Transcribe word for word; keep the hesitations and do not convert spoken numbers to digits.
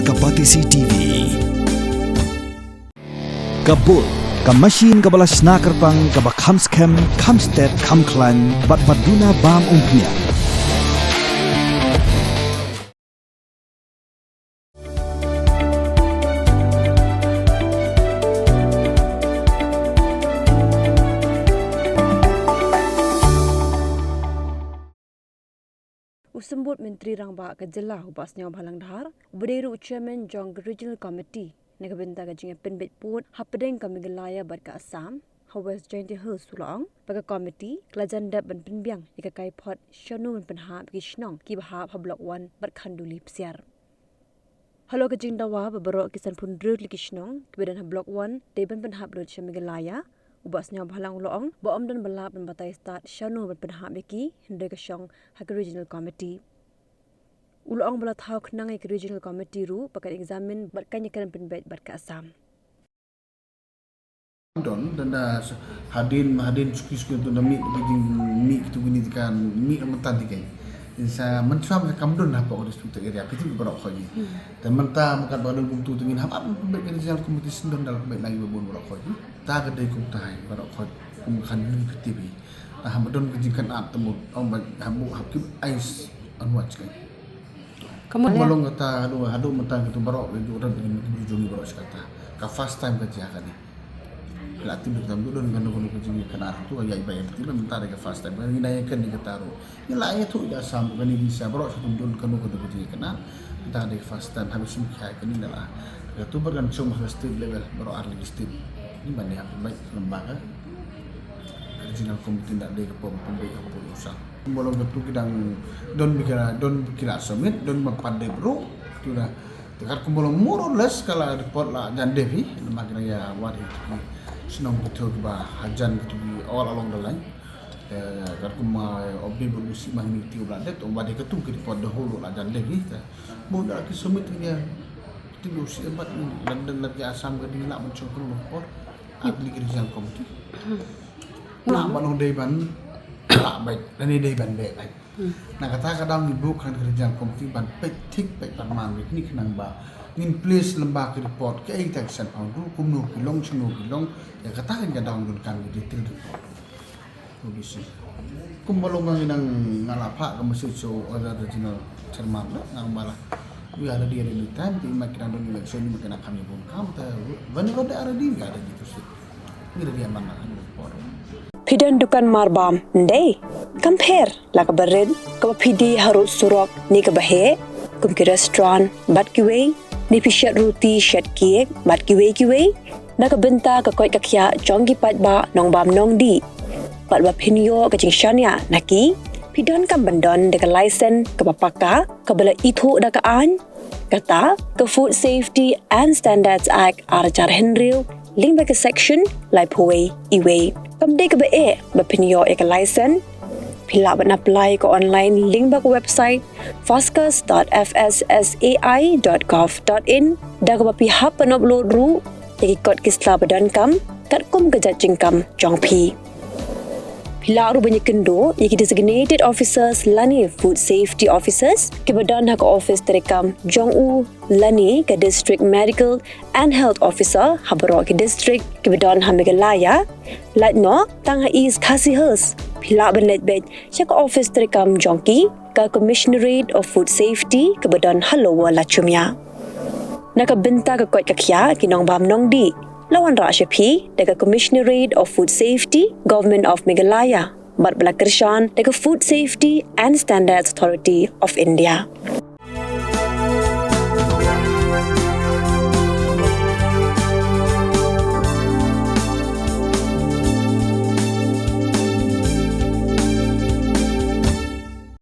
Ka Batesi T V. Ka Bull, ka machine kaba la shna kyrpang, kaba kham skhem, kham stet, kham khlaiñ, bad ba duna bam umphniang. U Symbud Myntri Rangbah ka jylla, u Bah Sniawbhalang Dhar, uba dei ruh u chairman jong ka Regional Committee na ka bynta ka jingïapynbeit pud hapdeng ka Meghalaya bad ka Assam ha West Jaintia Hills, u la ong ba ka committee ka la jan dep ban pynbiang ïa ka kaiphod shano ban pynhap ïa ki shnong kiba hap ha Block One bad Khanduli Psiar. Halor ka jingdawa ba baroh ki sanphew hynriew tylli ki shnong kiba don ha Block One dei ban pynhap lut sha Meghalaya, u Bah Sniawbhalang u la ong ba ym don ba lah ban batai stad shano ban pynhap ïa ki, hynrei ka shong ha ka Regional Committee. U la ong ba la thaw khnang ïa ka Regional Committee ruh ba kan examine bad kan ïakren pynbeit bad ka Assam. Don, don da s-, hadien, hadien suki suki tu da mih, da jingmih kitu kini tekan, mih mynta tekan. Insa mynshwa mynta kam don hapoh ka district area, kitu baroh khoit. Hmm. Te mynta mynta ba don kumtu te ngin hap ap pynbeit ka Regional Committee shen don da la pynbeit lagi ba bun baroh khoit. Ta ka dei kumta hi baroh khoit, kum kan ni piti bi. Ta hap don ka jingkynad te mut, ong ba hap bu, hap kip ais anwat kai. Ka mut ba long kata, haduh, haduh mynta kitu baroh, kitu orang ni, kitu jong ni baroh shi katta. Ka first time ka jia kane. La tip ba tam don kano kano ka jingkynad tu, ïa ba ïa tip mynta ka first time. Ngi na ïa kane kata ruh. Ngi la ïathuh ïa Assam, kane ki sa baroh shi kum don kano kano ka jingkynad. Mynta ka first time, habis sim kha kane da la. Katu ba kan shong ha state level, baroh ar lagi state. Ni ban ïa pynbeit lem bad ka Regional Committee, da dei ka pom pynbeit ka pom usang. Kumba long katu ki dang don ba ki la, don ba ki la submit, don ba pat dep ruh, tu da. Te katkum ba long more or less ka la report la jan dep hi, namar ki dang ïa wad hi tu ki shnong kitu kiba hajan kitu ki all along the line. Te katkum, eh, update ba lu sih ma ngi kitu ba la dep, te ba dei katu ki report the whole la jan dep hi, te. Bun da ki submit ki ïa, kitu lu sih empat ni, London lagi Assam ka ding la ban shong kano report. At least ka Regional Committee. Hmm. Lah ban ong dei ban lah beit, lane dei ban beh beit. Hmm. Na kata ka daw ngi buh ka Regional Committee ban peit thik peit ban man beit ni khnang ba ngin place lem bad ka report kaei kata ka send pang tu, kumno ki long, shano ki long, ïa kata ka daw ngi donkam ka detail report. Obviously. Kumba long ngi nang, nga la phah ka message sha u other regional chairman la, nga ong ba la, we are ready at any time, te ma ki nang don election, ma ki nang kam ïa bun kam, te whenever they are ready, we are ready to sit. Ngi ready man la, ngi por. Phi don dukan marbam, ndei? Kam pher la kaba rit, kaba phi die harud surok ne kaba heh, kum ki restaurant bad kiwei, ne phi shet ruti, shet cake bad kiwei kiwei, na ka bynta ka koit ka khiah jong ki paidbah nongbam nongdih. Bad ba phin ïoh ka jingshaniah na ki, phi donkam ban don da ka license kaba paka, kaba la ithuh da ka aiñ, kata ka Food Safety and Standards Act ar hajar hynriew, lyngba ka section laiphew wei, iwei. Kam dei kaba eh ba phin ïoh ïa ka license. Phi lah ban apply ka online lyngba ka website fascus dot F S S A I dot gov dot in, da kaba phi hap ban upload ruh ïa ki kot ki sla ba donkam katkum ka jait jingkam jong phi. Phi lah ruh ban ïakynduh ïa ki designated officers lane food safety officers kiba don ha ka office treikam jong u lane ka District Medical and Health Officer ha baroh ki district kiba don ha Meghalaya. Lait noh tang ha East Khasi Hills, phi lah ban leit beit sha ka office treikam jong ki, ka Commissionerate of Food Safety kaba don ha Lower Lachumia. Na ka bynta ka koit ka khiah ki nongbam nongdih, la wanrah sha phi da ka Commissionerate of Food Safety, Government of Meghalaya, bad ba la kyrshan da ka Food Safety and Standards Authority of India.